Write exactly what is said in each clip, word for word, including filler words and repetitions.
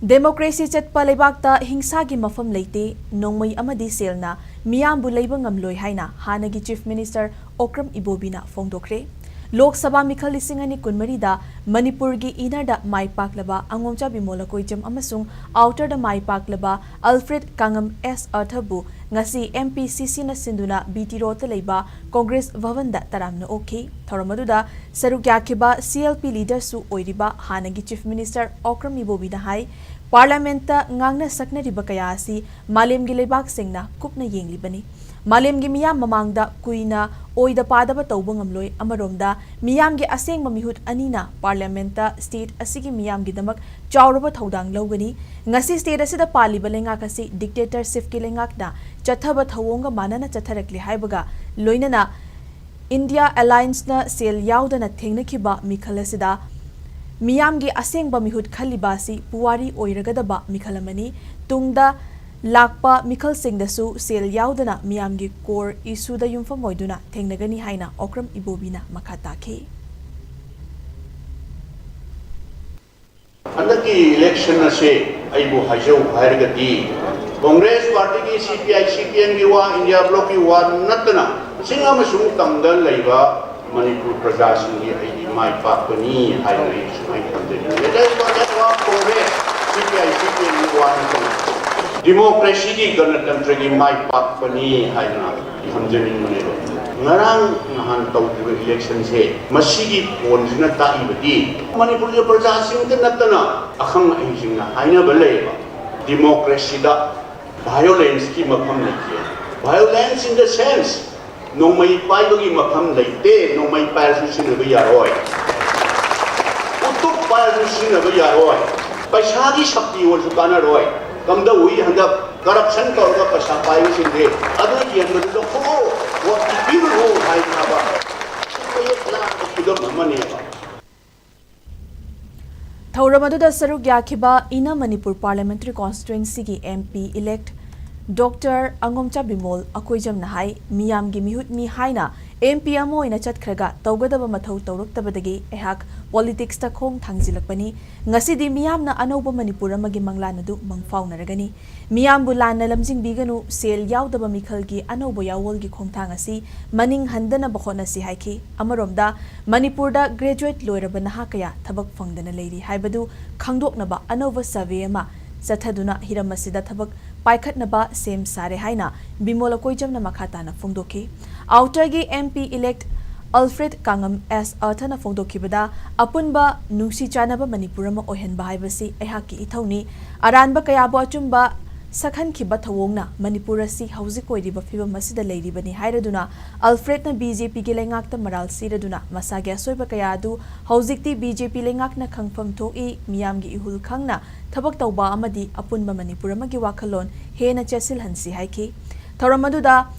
Democracy ꯆꯠꯄ ꯂꯩꯕꯥꯛꯇ ꯍꯤꯡꯁꯥꯒꯤ ꯃꯐꯝ ꯂꯩꯇꯦ, ꯅꯣꯡꯃꯩ ꯑꯃꯗꯤ ꯁꯦꯜꯅ ꯃꯤꯌꯥꯝꯕꯨ ꯂꯩꯕ ꯉꯝꯂꯣꯏ ꯍꯥꯏꯅ ꯍꯥꯟꯅꯒꯤ ꯆꯤꯐ ꯃꯤꯅꯤꯁꯇꯔ ꯑꯣꯀ꯭ꯔꯝ ꯏꯕꯣꯕꯤꯅ ꯐꯣꯡꯗꯣꯛꯈ꯭ꯔꯦ꯫ ꯂꯣꯛ ꯁꯚꯥ ꯃꯤꯈꯜ ꯂꯤꯁꯤꯡ ꯑꯅꯤ ꯀꯨꯟꯃꯔꯤꯗ ꯃꯅꯤꯄꯨꯔꯒꯤ ꯏꯅꯔꯗ ꯃꯥꯏ ꯄꯥꯛꯂꯕ ꯑꯉꯣꯝꯆꯥ ꯕꯤꯃꯣꯜ ꯑꯀꯣꯏꯖꯝ ꯑꯃꯁꯨꯡ ꯑꯥꯎꯇꯔꯗ ꯃꯥꯏ ꯄꯥꯛꯂꯕ ꯑꯜꯐ꯭ꯔꯦꯗ ꯀꯥꯉꯝ ꯑꯦꯁ ꯑꯔꯊꯕꯨ ꯉꯁꯤ ꯑꯦꯝ ꯄꯤ ꯁꯤ ꯁꯤꯅ ꯁꯤꯟꯗꯨꯅ ꯕꯤ ꯇꯤ ꯔꯣꯗꯇ ꯂꯩꯕ ꯀꯣꯡꯒ꯭ꯔꯦꯁ ꯚꯕꯟꯗ ꯇꯔꯥꯝꯅ ꯑꯣꯛꯈꯤ꯫ ꯊꯧꯔꯝ ꯑꯗꯨꯗ ꯁꯔꯨꯛ ꯌꯥꯈꯤꯕ ꯁꯤ ꯑꯦꯜ ꯄꯤ ꯂꯤꯗꯔꯁꯨ ꯑꯣꯏꯔꯤꯕ ꯍꯥꯟꯅꯒꯤ ꯆꯤꯐ ꯃꯤꯅꯤꯁꯇꯔ ꯑꯣꯀ꯭ꯔꯝ ꯏꯕꯣꯕꯤꯅ ꯍꯥꯏ, ꯄꯥꯔꯂꯤꯌꯥꯃꯦꯟꯠꯇ ꯉꯥꯡꯅ ꯁꯛꯅꯔꯤꯕ ꯀꯌꯥ ꯑꯁꯤ ꯃꯥꯂꯦꯝꯒꯤ ꯂꯩꯕꯥꯛꯁꯤꯡꯅ ꯀꯨꯞꯅ ꯌꯦꯡꯂꯤꯕꯅꯤ꯫ ꯃꯥꯂꯦꯝꯒꯤ ꯃꯤꯌꯥꯝ ꯃꯃꯥꯡꯗ ꯀꯨꯏꯅ ꯑꯣꯏꯗ ꯄꯥꯗꯕ ꯇꯧꯕ ꯉꯝꯂꯣꯏ꯫ ꯑꯃꯔꯣꯝꯗ ꯃꯤꯌꯥꯝꯒꯤ ꯑꯁꯦꯡꯕ ꯃꯤꯍꯨꯠ ꯑꯅꯤꯅ ꯄꯥꯔꯂꯤꯌꯥꯃꯦꯟꯠꯇ ꯁ꯭ꯇꯦꯠ ꯑꯁꯤꯒꯤ ꯃꯤꯌꯥꯝꯒꯤꯗꯃꯛ ꯆꯥꯎꯔꯕ ꯊꯧꯗꯥꯡ ꯂꯧꯒꯅꯤ꯫ ꯉꯁꯤ ꯁ꯭ꯇꯦꯠ ꯑꯁꯤꯗ ꯄꯥꯜꯂꯤꯕ ꯂꯩꯉꯥꯛ ꯑꯁꯤ ꯗꯤꯛꯇꯦꯇꯔꯁꯤꯞꯀꯤ ꯂꯩꯉꯥꯛꯅ ꯆꯠꯊꯕ ꯊꯧꯑꯣꯡꯒ ꯃꯥꯟꯅꯅ ꯆꯠꯊꯔꯛꯂꯦ ꯍꯥꯏꯕꯒ ꯂꯣꯏꯅꯅ ꯏꯟꯗꯤꯌꯥ ꯑꯦꯂꯥꯏꯟꯁꯅ ꯁꯦꯜ ꯌꯥꯎꯗꯅ ꯊꯦꯡꯅꯈꯤꯕ ꯃꯤꯈꯜ ꯑꯁꯤꯗ ꯃꯤꯌꯥꯝꯒꯤ ꯑꯁꯦꯡꯕ ꯃꯤꯍꯨꯠ ꯈꯜꯂꯤꯕ ꯑꯁꯤ ꯄꯨꯋꯥꯔꯤ ꯑꯣꯏꯔꯒꯗꯕ ꯃꯤꯈꯜ ꯑꯃꯅꯤ꯫ ꯇꯨꯡꯗ ꯂꯥꯛꯄ ꯃꯤꯈꯜꯁꯤꯡꯗꯁꯨ ꯁꯦꯜ ꯌꯥꯎꯗꯅ ꯃꯤꯌꯥꯝꯒꯤ ꯀꯣꯔ ꯏꯁꯨꯗ ꯌꯨꯝꯐꯝ ꯑꯣꯏꯗꯨꯅ ꯊꯦꯡꯅꯒꯅꯤ ꯍꯥꯏꯅ ꯑꯣꯀ꯭ꯔꯝ ꯏꯕꯣꯕꯤꯅ ꯃꯈꯥ ꯇꯥꯈꯤ꯫ ꯍꯟꯗꯛꯀꯤ ꯏꯂꯦꯛꯁꯟ ꯑꯁꯦ ꯑꯩꯕꯨ ꯍꯥꯏꯖꯧ ꯍꯥꯏꯔꯒꯗꯤ, ꯀꯣꯡꯒ꯭ꯔꯦꯁ ꯄꯥꯔꯇꯤꯒꯤ, ꯁꯤ ꯄꯤ ꯑꯥꯏ, ꯁꯤ ꯄꯤ ꯑꯦꯝꯒꯤ ꯋꯥ, ꯏꯟꯗꯤꯌꯥ ꯕ꯭ꯂꯣꯛꯀꯤ ꯋꯥ ꯅꯠꯇꯅ ꯆꯤꯡ ꯑꯃꯁꯨꯡ ꯇꯝꯗ ꯂꯩꯕ ꯃꯅꯤꯄꯨꯔ ꯄ꯭ꯔꯖꯥꯁꯤꯡꯒꯤ ꯑꯩꯗꯤ ꯃꯥꯏ ꯄꯥꯛꯄꯅꯤ ꯍꯥꯏꯅ ꯑꯩ ꯁꯨꯃꯥꯏꯅ ꯊꯝꯖꯅꯤꯡꯉꯤ꯫ Let us forget about Congress, ꯁꯤ ꯄꯤ ꯑꯥꯏ, ꯁꯤ ꯄꯤ ꯑꯦꯝꯒꯤ ꯋꯥ ꯅꯠꯇꯅ ꯗꯤꯃꯣꯀ꯭ꯔꯦꯁꯤꯒꯤ, ꯒꯅꯇꯟꯇ꯭ꯔꯒꯤ ꯃꯥꯏ ꯄꯥꯛꯄꯅꯤ ꯍꯥꯏꯗꯅ ꯊꯝꯖꯅꯤꯡꯕꯅꯦꯕ꯫ ꯉꯔꯥꯡ ꯅꯍꯥꯟ ꯇꯧꯈꯤꯕ ꯏꯂꯦꯛꯁꯟꯁꯦ ꯃꯁꯤꯒꯤ ꯄꯣꯜꯁꯤꯅ ꯇꯥꯛꯏꯕꯗꯤ ꯃꯅꯤꯄꯨꯔꯒꯤ ꯄ꯭ꯔꯖꯥꯁꯤꯡꯇ ꯅꯠꯇꯅ ꯑꯈꯪ ꯑꯍꯩꯁꯤꯡꯅ ꯍꯥꯏꯅꯕ ꯂꯩꯌꯦꯕ, ꯗꯤꯃꯣꯀ꯭ꯔꯦꯁꯤꯗ ꯚꯥꯏꯑꯣꯂꯦꯟꯁꯀꯤ ꯃꯐꯝ ꯂꯩꯇꯦ꯫ Violence in the sense, ꯅꯣꯡꯃꯩ ꯄꯥꯏꯕꯒꯤ ꯃꯐꯝ ꯂꯩꯇꯦ꯫ ꯅꯣꯡꯃꯩ ꯄꯥꯏꯔꯁꯨ ꯁꯤꯖꯤꯟꯅꯕ ꯌꯥꯔꯣꯏ꯫ ꯎꯇꯨꯞ ꯄꯥꯏꯔꯁꯨ ꯁꯤꯖꯤꯟꯅꯕ ꯌꯥꯔꯣꯏ꯫ ꯄꯩꯁꯥꯒꯤ ꯁꯛꯇꯤ ꯑꯣꯏꯔꯁꯨ ꯀꯥꯟꯅꯔꯣꯏ꯫ ꯀꯝꯗꯧꯏ ꯍꯟꯗꯛ ꯀꯔꯞꯁꯟ ꯇꯧꯔꯒ ꯄꯩꯁꯥ ꯄꯥꯏꯕꯁꯤꯡꯁꯦ ꯑꯗꯨ ꯌꯦꯟꯕꯗꯨꯗ ꯈꯣꯛꯑꯣ, ꯋꯥꯛꯇꯤ ꯄꯤꯔꯨꯅꯨ ꯍꯥꯏꯗꯅꯕ ꯃꯌꯦꯛ ꯂꯥꯡꯕ ꯈꯨꯗꯝ ꯑꯃꯅꯦꯕ꯫ ꯊꯧꯔꯝ ꯑꯗꯨꯗ ꯁꯔꯨꯛ ꯌꯥꯈꯤꯕ ꯏꯅ ꯃꯅꯤꯄꯨꯔ ꯄꯥꯔꯂꯤꯌꯥꯃꯦꯟꯇꯔꯤ ꯀꯣꯟꯁꯇꯤꯇ꯭ꯋꯦꯟꯁꯤꯒꯤ M P elect doctor Angomcha Bimol ꯑꯀꯣꯏꯖꯝꯅ ꯍꯥꯏ, ꯃꯤꯌꯥꯝꯒꯤ ꯃꯤꯍꯨꯠꯅꯤ ꯍꯥꯏꯅ ꯑꯦꯝ ꯄꯤ ꯑꯃ ꯑꯣꯏꯅ ꯆꯠꯈ꯭ꯔꯒ ꯇꯧꯒꯗꯕ ꯃꯊꯧ ꯇꯧꯔꯛꯇꯕꯗꯒꯤ ꯑꯩꯍꯥꯛ ꯄꯣꯂꯤꯇꯤꯛꯁꯇ ꯈꯣꯡ ꯊꯥꯡꯖꯤꯜꯂꯛꯄꯅꯤ꯫ ꯉꯁꯤꯗꯤ ꯃꯤꯌꯥꯝꯅ ꯑꯅꯧꯕ ꯃꯅꯤꯄꯨꯔ ꯑꯃꯒꯤ ꯃꯪꯂꯥꯟ ꯑꯗꯨ ꯃꯪꯐꯥꯎꯅꯔꯒꯅꯤ꯫ ꯃꯤꯌꯥꯝꯕꯨ ꯂꯥꯟꯅ ꯂꯝꯖꯤꯡꯕꯤꯒꯅꯨ, ꯁꯦꯜ ꯌꯥꯎꯗꯕ ꯃꯤꯈꯜꯒꯤ ꯑꯅꯧꯕ ꯌꯥꯋꯣꯜꯒꯤ ꯈꯣꯡꯊꯥꯡ ꯑꯁꯤ ꯃꯅꯤꯡ ꯍꯟꯗꯅꯕ ꯍꯣꯠꯅꯁꯤ ꯍꯥꯏꯈꯤ꯫ ꯑꯃꯔꯣꯝꯗ, ꯃꯅꯤꯄꯨꯔꯗ ꯒ꯭ꯔꯦꯖꯨꯋꯦꯠ ꯂꯣꯏꯔꯕ ꯅꯍꯥ ꯀꯌꯥ ꯊꯕꯛ ꯐꯪꯗꯅ ꯂꯩꯔꯤ ꯍꯥꯏꯕꯗꯨ ꯈꯪꯗꯣꯛꯅꯕ ꯑꯅꯧꯕ ꯁꯔꯚꯦ ꯑꯃ ꯆꯠꯊꯗꯨꯅ ꯍꯤꯔꯝ ꯑꯁꯤꯗ ꯊꯕꯛ ꯄꯥꯏꯈꯠꯅꯕ ꯁꯦꯝ ꯁꯥꯔꯦ ꯍꯥꯏꯅ ꯕꯤꯃꯣꯜ ꯑꯀꯣꯏꯖꯝꯅ ꯃꯈꯥ ꯇꯥꯅ ꯐꯣꯡꯗꯣꯛꯈꯤ꯫ ꯑꯥꯎꯇꯔꯒꯤ ꯑꯦꯝ ꯄꯤ ꯏꯂꯦꯛ ꯑꯜꯐ꯭ꯔꯦꯗ ꯀꯥꯡꯉꯝ ꯑꯦꯁ ꯑꯔꯊꯅ ꯐꯣꯡꯗꯣꯛꯈꯤꯕꯗ, ꯑꯄꯨꯟꯕ ꯅꯨꯡꯁꯤ ꯆꯥꯟꯅꯕ ꯃꯅꯤꯄꯨꯔ ꯑꯃ ꯑꯣꯏꯍꯟꯕ ꯍꯥꯏꯕꯁꯤ ꯑꯩꯍꯥꯛꯀꯤ ꯏꯊꯧꯅꯤ꯫ ꯑꯔꯥꯟꯕ ꯀꯌꯥꯕꯨ ꯑꯆꯨꯝꯕ ꯁꯛꯍꯟꯈꯤꯕ ꯊꯧꯑꯣꯡꯅ ꯃꯅꯤꯄꯨꯔ ꯑꯁꯤ ꯍꯧꯖꯤꯛ ꯑꯣꯏꯔꯤꯕ ꯐꯤꯕꯝ ꯑꯁꯤꯗ ꯂꯩꯔꯤꯕꯅꯤ ꯍꯥꯏꯔꯗꯨꯅ, ꯑꯜꯐ꯭ꯔꯦꯗꯅ ꯕꯤ ꯖꯦ ꯄꯤꯒꯤ ꯂꯩꯉꯥꯛꯇ ꯃꯔꯥꯜ ꯁꯤꯔꯗꯨꯅ ꯃꯁꯥꯒꯤ ꯑꯁꯣꯏꯕ ꯀꯌꯥ ꯑꯗꯨ ꯍꯧꯖꯤꯛꯇꯤ ꯕꯤ ꯖꯦ ꯄꯤ ꯂꯩꯉꯥꯛꯅ ꯈꯪꯐꯝ ꯊꯣꯛꯏ, ꯃꯤꯌꯥꯝꯒꯤ ꯏꯍꯨꯜ ꯈꯪꯅ ꯊꯕꯛ ꯇꯧꯕ ꯑꯃꯗꯤ ꯑꯄꯨꯟꯕ ꯃꯅꯤꯄꯨꯔ ꯑꯃꯒꯤ ꯋꯥꯈꯜꯂꯣꯟ ꯍꯦꯟꯅ ꯆꯦꯠꯁꯤꯜꯍꯟꯁꯤ ꯍꯥꯏꯈꯤ꯫ ꯊꯧꯔꯝ ꯑꯗꯨꯗ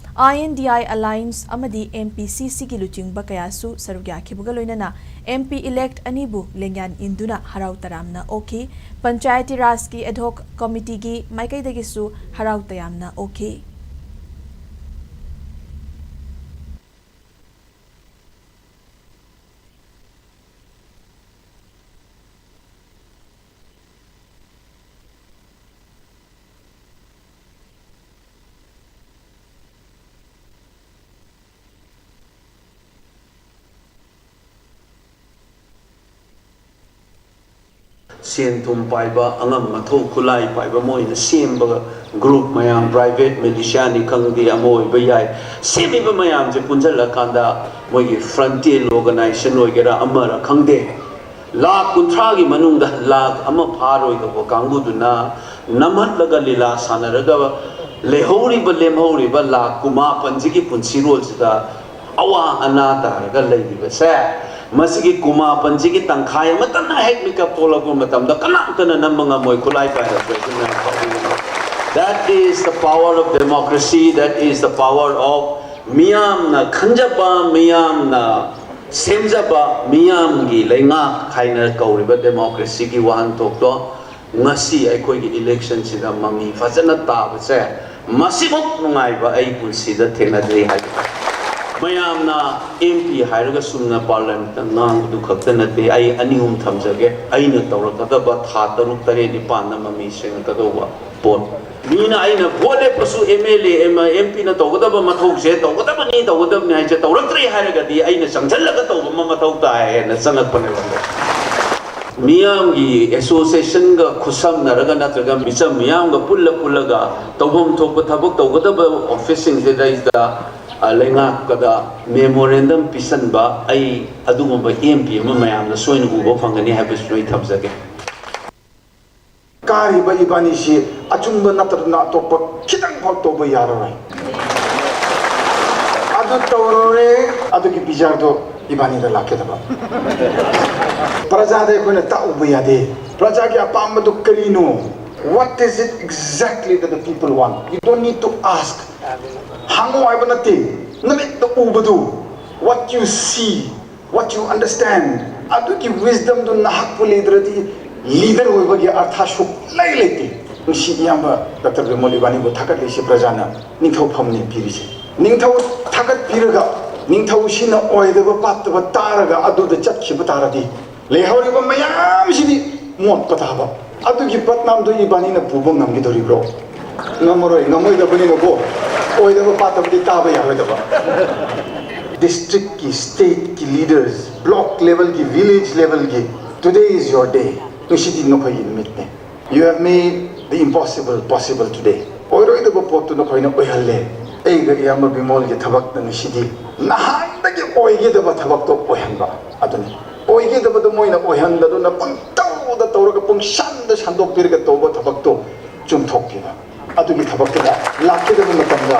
ꯑꯥꯏ ꯑꯦꯟ ꯗꯤ ꯑꯥꯏ ꯑꯂꯥꯏꯟꯁ ꯑꯃꯗꯤ ꯑꯦꯝ ꯄꯤ ꯁꯤ ꯁꯤꯒꯤ ꯂꯨꯆꯤꯡꯕ ꯀꯌꯥꯁꯨ ꯁꯔꯨꯛ ꯌꯥꯈꯤꯕꯒ ꯂꯣꯏꯅꯅ ꯑꯦꯝ ꯄꯤ ꯏꯂꯦꯛ ꯑꯅꯤꯕꯨ ꯂꯦꯡꯌꯥꯟ ꯏꯟꯗꯨꯅ ꯍꯔꯥꯎ ꯇꯔꯥꯝꯅ ꯑꯣꯛꯈꯤ꯫ ꯄꯟꯆꯥꯌꯇꯤ ꯔꯥꯖꯀꯤ ꯑꯦꯗꯍꯣꯛ ꯀꯃꯤꯇꯤꯒꯤ ꯃꯥꯏꯀꯩꯗꯒꯤꯁꯨ ꯍꯔꯥꯎ ꯇꯌꯥꯝꯅ ꯑꯣꯛꯈꯤ꯫ ꯁꯦꯟ ꯊꯨꯝ ꯄꯥꯏꯕ, ꯑꯉꯝ ꯑꯊꯧ ꯈꯨꯠꯂꯥꯏ ꯄꯥꯏꯕ ꯃꯣꯏꯅ ꯁꯦꯝꯕ ꯒ꯭ꯔꯨꯞ ꯃꯌꯥꯝ, ꯄ꯭ꯔꯥꯏꯚꯦꯠ ꯃꯤꯂꯤꯁꯤꯌꯥꯅꯤ ꯈꯪꯗꯦ, ꯑꯃ ꯑꯣꯏꯕ ꯌꯥꯏ, ꯁꯦꯝꯃꯤꯕ ꯃꯌꯥꯝꯁꯦ ꯄꯨꯟꯁꯤꯜꯂꯀꯥꯟꯗ ꯃꯣꯏꯒꯤ ꯐ꯭ꯔꯟꯇꯤꯌꯔ ꯑꯣꯔꯒꯅꯥꯏꯖꯦꯁꯟ ꯑꯣꯏꯒꯦꯔꯥ ꯑꯃꯔ ꯈꯪꯗꯦ, ꯂꯥꯈ ꯀꯨꯟꯊ꯭ꯔꯥꯒꯤ ꯃꯅꯨꯡꯗ ꯂꯥꯈ ꯑꯃ ꯐꯥꯔꯣꯏꯗꯧꯕ ꯀꯥꯡꯕꯨꯗꯨꯅ ꯅꯝꯍꯠꯂꯒ ꯂꯤꯂꯥ ꯁꯥꯟꯅꯔꯒ ꯂꯩꯍꯧꯔꯤꯕ, ꯂꯦꯝꯍꯧꯔꯤꯕ ꯂꯥꯈ ꯀꯨꯟꯃꯥꯄꯟꯁꯤꯒꯤ ꯄꯨꯟꯁꯤꯔꯣꯜꯁꯤꯗ ꯑꯋꯥ ꯑꯅꯥ ꯇꯥꯔꯒ ꯂꯩꯔꯤꯕꯁꯦ, ꯃꯁꯤꯒꯤ ꯀꯨꯟꯃꯥꯄꯟꯁꯤꯒꯤ ꯇꯪꯈꯥꯏ ꯑꯃꯇꯅ ꯍꯦꯛ ꯃꯤꯀꯞ ꯊꯣꯛꯂꯛꯄ ꯃꯇꯝꯗ ꯀꯅꯥꯝꯇꯅ ꯅꯝꯕ ꯉꯝꯃꯣꯏ꯫ ꯈꯨꯠꯂꯥꯏ ꯄꯥꯏꯔꯁꯨ ꯑꯩꯈꯣꯏꯅ ꯇꯧꯕ ꯉꯝꯃꯣꯏ꯫ That is the power of democracy, that is the power of ꯃꯤꯌꯥꯝꯅ ꯈꯟꯖꯕ, ꯃꯤꯌꯥꯝꯅ ꯁꯦꯝꯖꯕ, ꯃꯤꯌꯥꯝꯒꯤ ꯂꯩꯉꯥꯛ ꯍꯥꯏꯅ ꯀꯧꯔꯤꯕ ꯗꯦꯃꯣꯀ꯭ꯔꯦꯁꯤꯒꯤ ꯋꯥꯍꯟꯊꯣꯛꯇꯣ ꯉꯁꯤ ꯑꯩꯈꯣꯏꯒꯤ ꯏꯂꯦꯛꯁꯟꯁꯤꯗ ꯃꯃꯤ ꯐꯖꯅ ꯇꯥꯕꯁꯦ, ꯃꯁꯤꯃꯨꯛ ꯅꯨꯡꯉꯥꯏꯕ ꯑꯩ ꯄꯨꯟꯁꯤꯗ ꯊꯦꯡꯅꯗ꯭ꯔꯤ ꯍꯥꯏꯕ ꯇꯥꯏ꯫ ꯃꯌꯥꯝꯅ ꯑꯦꯝ ꯄꯤ ꯍꯥꯏꯔꯒ ꯁꯨꯝꯅ ꯄꯥꯔꯂꯤꯌꯥꯃꯦꯟꯠꯇ ꯉꯥꯡꯕꯗꯨ ꯈꯛꯇ ꯅꯠꯇꯦ꯫ ꯑꯩ ꯑꯅꯤ ꯑꯍꯨꯝ ꯊꯝꯖꯒꯦ꯫ ꯑꯩꯅ ꯇꯧꯔꯛꯀꯗꯕ ꯊꯥ ꯇꯔꯨꯛ ꯇꯔꯦꯠ ꯅꯤꯄꯥꯟꯗ ꯃꯃꯤ ꯁꯦꯡꯉꯛꯀꯗꯧꯕ ꯄꯣꯠ꯫ ꯃꯤꯅ ꯑꯩꯅ ꯚꯣꯠ ꯂꯦꯞꯄꯁꯨ ꯑꯦꯝ ꯑꯦꯜ ꯑꯦ, ꯑꯦꯝ ꯄꯤꯅ ꯇꯧꯒꯗꯕ ꯃꯊꯧꯁꯦ ꯇꯧꯒꯗꯕꯅꯤ, ꯇꯧꯒꯗꯕꯅꯤ ꯍꯥꯏꯁꯦ ꯇꯧꯔꯛꯇ꯭ꯔꯦ ꯍꯥꯏꯔꯒꯗꯤ ꯑꯩꯅ ꯆꯪꯁꯤꯜꯂꯒ ꯇꯧꯕ ꯑꯃ ꯃꯊꯧ ꯇꯥꯏ ꯍꯥꯏꯅ ꯆꯪꯉꯛꯄꯅꯦꯕ꯫ ꯃꯤꯌꯥꯝꯒꯤ ꯑꯦꯁꯣꯁꯤꯌꯦꯁꯟꯒ ꯈꯨꯠꯁꯝꯅꯔꯒ ꯅꯠꯇ꯭ꯔꯒ ꯃꯤꯆꯝ ꯃꯤꯌꯥꯝꯒ ꯄꯨꯜꯂ ꯄꯨꯜꯂꯒ ꯇꯧꯐꯝ ꯊꯣꯛꯄ ꯊꯕꯛ ꯇꯧꯒꯗꯕ ꯑꯣꯐꯤꯁꯁꯤꯡꯁꯤꯗꯩꯗ, ꯑ, ꯂꯩꯉꯥꯛꯄꯗ ꯃꯦꯃꯣꯔꯦꯟꯗꯝ ꯄꯤꯁꯟꯕ, ꯑꯩ ꯑꯗꯨꯒꯨꯝꯕ ꯑꯦꯝ ꯄꯤ ꯑꯃ ꯃꯌꯥꯝꯅ ꯁꯣꯏꯅ ꯎꯕ ꯐꯪꯒꯅꯤ ꯍꯥꯏꯕꯁꯤꯁꯨ ꯑꯩ ꯊꯝꯖꯒꯦ꯫ ꯀꯥꯔꯤꯕ ꯏꯕꯥꯅꯤꯁꯤ ꯑꯆꯨꯝꯕ ꯅꯠꯇꯗꯨꯅ ꯑꯇꯣꯞꯄ ꯈꯤꯇꯪ ꯐꯥꯎ ꯇꯧꯕ ꯌꯥꯔꯔꯣꯏ꯫ ꯑꯗꯨ ꯇꯧꯔꯨꯔꯦ, ꯑꯗꯨꯒꯤ ꯕꯤꯖꯥꯔꯗꯣ ꯏꯕꯥꯅꯤꯗ ꯂꯥꯛꯀꯗꯕ꯫ ꯄ꯭ꯔꯖꯥꯗ ꯑꯩꯈꯣꯏꯅ ꯇꯥꯛꯎꯕ ꯌꯥꯗꯦ꯫ ꯄ꯭ꯔꯖꯥꯒꯤ ꯑꯄꯥꯝꯕꯗꯨ ꯀꯔꯤꯅꯣ? What is it exactly that the people want? You don't need to ask. ꯍꯪꯉꯣ ꯍꯥꯏꯕ ꯅꯠꯇꯦ, ꯅꯃꯤꯠꯇ ꯎꯕꯗꯨ, what you see, what you understand, ꯑꯗꯨꯒꯤ wisdomꯗꯨ ꯅꯍꯥꯛꯄꯨ ꯂꯩꯗ꯭ꯔꯗꯤ leader ꯑꯣꯏꯕꯒꯤ ꯑꯔꯊ ꯁꯨꯛꯂꯩ ꯂꯩꯇꯦ꯫ ꯉꯁꯤ ꯏꯌꯥꯝꯕ ꯗꯥꯛꯇꯔ ꯕꯤꯃꯣꯜ ꯏꯕꯥꯅꯤꯕꯨ ꯊꯥꯒꯠꯂꯤꯁꯤ ꯄ꯭ꯔꯖꯥꯅ ꯅꯤꯡꯊꯧ ꯐꯝꯅꯤ ꯄꯤꯔꯤꯁꯦ꯫ ꯅꯤꯡꯊꯧ ꯊꯥꯒꯠꯄꯤꯔꯒ ꯅꯤꯡꯊꯧꯁꯤꯅ ꯑꯣꯏꯗꯕ ꯄꯥꯠꯇꯕ ꯇꯥꯔꯒ ꯑꯗꯨꯗ ꯆꯠꯈꯤꯕ ꯇꯥꯔꯗꯤ ꯂꯩꯍꯧꯔꯤꯕ ꯃꯌꯥꯝꯁꯤꯗꯤ ꯃꯣꯠꯄ ꯇꯥꯕ꯫ ꯑꯗꯨꯒꯤ ꯕꯗꯅꯥꯝꯗꯨ ꯏꯕꯥꯅꯤꯅ ꯄꯨꯕ ꯉꯝꯈꯤꯗꯧꯔꯤꯕ꯭ꯔꯣ? ꯉꯝꯃꯔꯣꯏ, ꯉꯝꯃꯣꯏꯗꯕꯅꯤꯅꯀꯣ꯫ ꯑꯣꯏꯗꯕ ꯄꯥꯠꯇꯕꯗꯤ ꯇꯥꯕ ꯌꯥꯔꯣꯏꯗꯕ꯫ Districtꯀꯤ, stateꯀꯤ leaders, block levelꯒꯤ, village levelꯒꯤ, today is your day. ꯉꯁꯤꯗꯤ ꯅꯈꯣꯏꯒꯤ ꯅꯨꯃꯤꯠꯅꯦ꯫ You have made the impossible possible today. ꯑꯣꯏꯔꯣꯏꯗꯕ ꯄꯣꯠꯇꯨ ꯅꯈꯣꯏꯅ ꯑꯣꯏꯍꯜꯂꯦ꯫ ꯑꯩꯒ ꯏꯌꯥꯝꯕ ꯕꯤꯃꯣꯜꯒꯤ ꯊꯕꯛꯅ ꯉꯁꯤꯗꯤ ꯅꯍꯥꯟꯗꯒꯤ ꯑꯣꯏꯒꯗꯕ ꯊꯕꯛꯇꯣ ꯑꯣꯏꯍꯟꯕ ꯑꯗꯨꯅꯤ꯫ ꯑꯣꯏꯒꯗꯕꯗꯨ ꯃꯣꯏꯅ ꯑꯣꯏꯍꯟꯗꯗꯨꯅ ꯄꯪꯇꯧꯗ ꯇꯧꯔꯒ ꯄꯨꯡꯁꯥꯟꯗ ꯁꯟꯗꯣꯛꯄꯤꯔꯒ ꯇꯧꯕ ꯊꯕꯛꯇꯣ ꯆꯨꯝꯊꯣꯛꯄꯤꯕ꯫ ꯑꯗꯨꯒꯤ ꯊꯕꯛꯇꯨꯗ ꯂꯥꯛꯀꯗꯕ ꯃꯇꯝꯗ